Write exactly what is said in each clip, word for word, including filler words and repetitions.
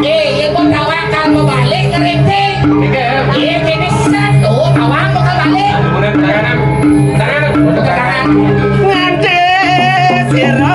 Eh, ya kok tawakan mau balik ke rinting. Iya, kene set. Oh, tawang mau balik. Tangan, tangan. Tangan. Nganti sira.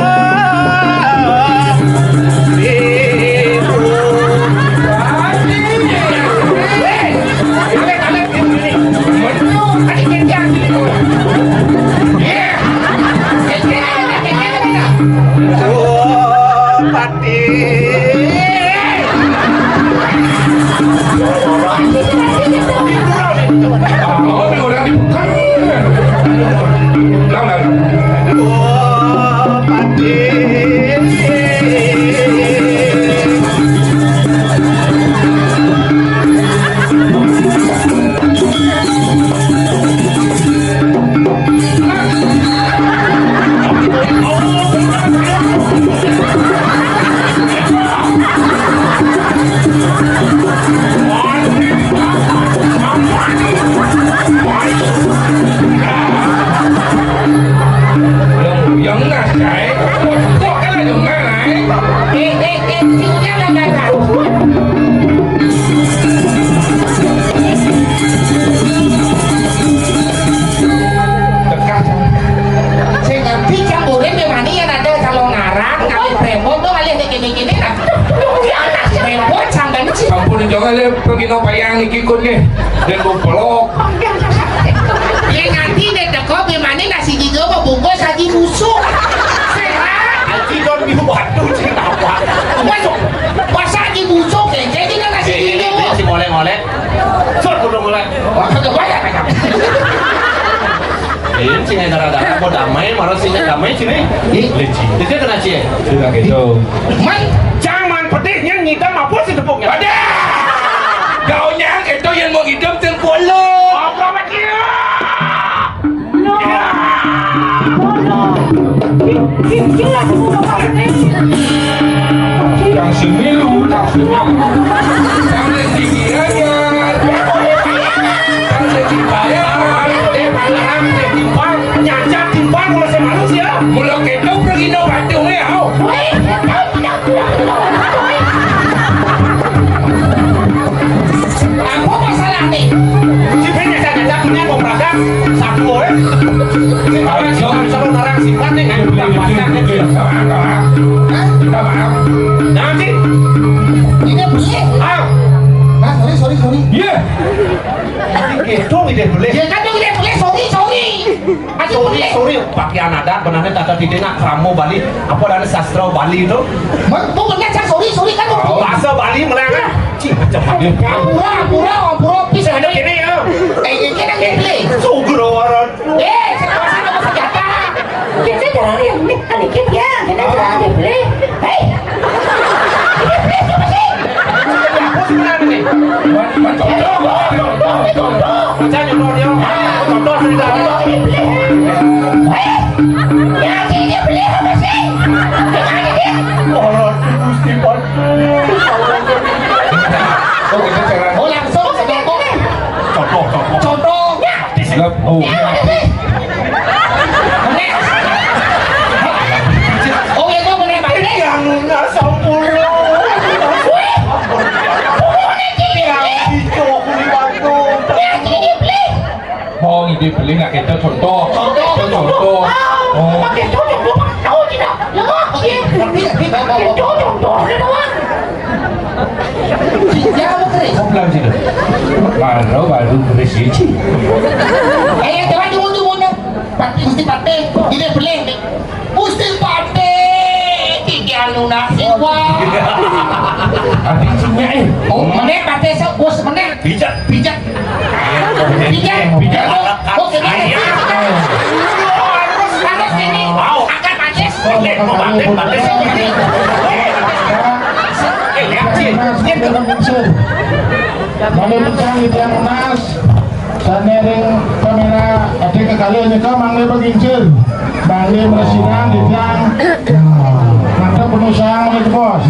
Yang, yang ngas, eh. Kok kalian yang ngas, eh? Eh, eh, eh, sinyal ada, Kak. Dekat. Sing ngerti campure memani yang ada kalau ngarang, kalau premon tuh alih kayak gini-gini, nah. Premon sampean sih. Ampun, jangan le, pergi no payang iki kun nggih. Dan gua pelok. Yang nganti dek teko memani nasi giga apa bungkus lagi busuk. Sehat. Aji don di batu sih apa? Masuk. Masa lagi busuk, ya? Jadi kan nasi giga. Ini si ngolek-ngolek. Sur, kudu ngolek. Wah, kebayang, kan? Ini sih gara-gara mau damai, marah sih damai sini. Ih. Leci. Itu kena cie. Sudah gitu. Man, jangan pedihnya ngidam apa sih tepuknya? Ada. Daunnya itu yang mau ngidam tengkolo. Apa macam? Yang sini lu, yang sini. Yang sini aja. Yang sini bayar. Yang sini timpal, nyajak timpal, kalau saya manusia. Mula kita pergi no Bandung ya, au. Apa masalah nih? Si Ben nyajak-nyajak punya mau beragam satu, eh. Orang sih, orang sama orang sifat nih, kan, bukan pacar nih. Minta maaf, minta maaf. Hah? Minta maaf. Jangan sih. Ini beli. Ah. Nah, sorry, sorry, sorry. Iya. Ini gitu, ini beli. Ya kan, ini beli, sorry, sorry. Sorry, sorry, pakaian adat benarnya tata titik nak kramo Bali, apa dan sastra Bali itu? Mah, bu benar cak sorry, sorry kan bu. Bahasa Bali melarang. Cih, macam mana? Ampura, ampura, ampura, bisa ada ini ya. Eh, ini kan yang dibeli. Sugro waran. Eh, sekolah sana apa senjata? Kita jangan yang ini, kan dikit ya. Kita jangan dibeli. Hei, ini beli siapa sih? Apa sebenarnya nih? Contoh, contoh, contoh. Baca contoh dia. Contoh cerita. Ini beli. Hei, yang ini beli apa sih? Gimana dia? Orang Gusti Batu. Oh, kita cara. Oh, langsung contoh. Contoh, contoh. Contoh. Ya. Lah, oh, ya. Oh, ya, gua boleh pakai. Yang lunas sepuluh. Wih. Yang hijau kulit batu. Ya, ini beli. Oh, ini beli nak kita contoh. Contoh, contoh. Contoh. Oh. Pakai contoh, contoh, tahu tidak? Lemah, ya. Tapi, tapi, Bapak, Bapak. Contoh, contoh, dia doang. Jangan mau keris. Kok bilang sih? Baru, baru keris sih. Eh, ya, jangan dulu, dulu, dulu. Pati, mesti pati. Ini beli. Mesti pati. Tiga anu nasi, wah. Tapi isinya, eh. Oh, mana pati se-, bos mana? Pijat. Pijat. Pijat. Pijat. Oh, pijat. Iya. Harus, harus ini. Mau. Angkat manis. Oke, mau batin, batin. Eh, lihat sih. Mangga pencang di tiang lunas. Sané ring pamera ade kekalih nika mangga pangincir. Mangga mresinan di tiang. Mantap penuh sayang menika, Bos.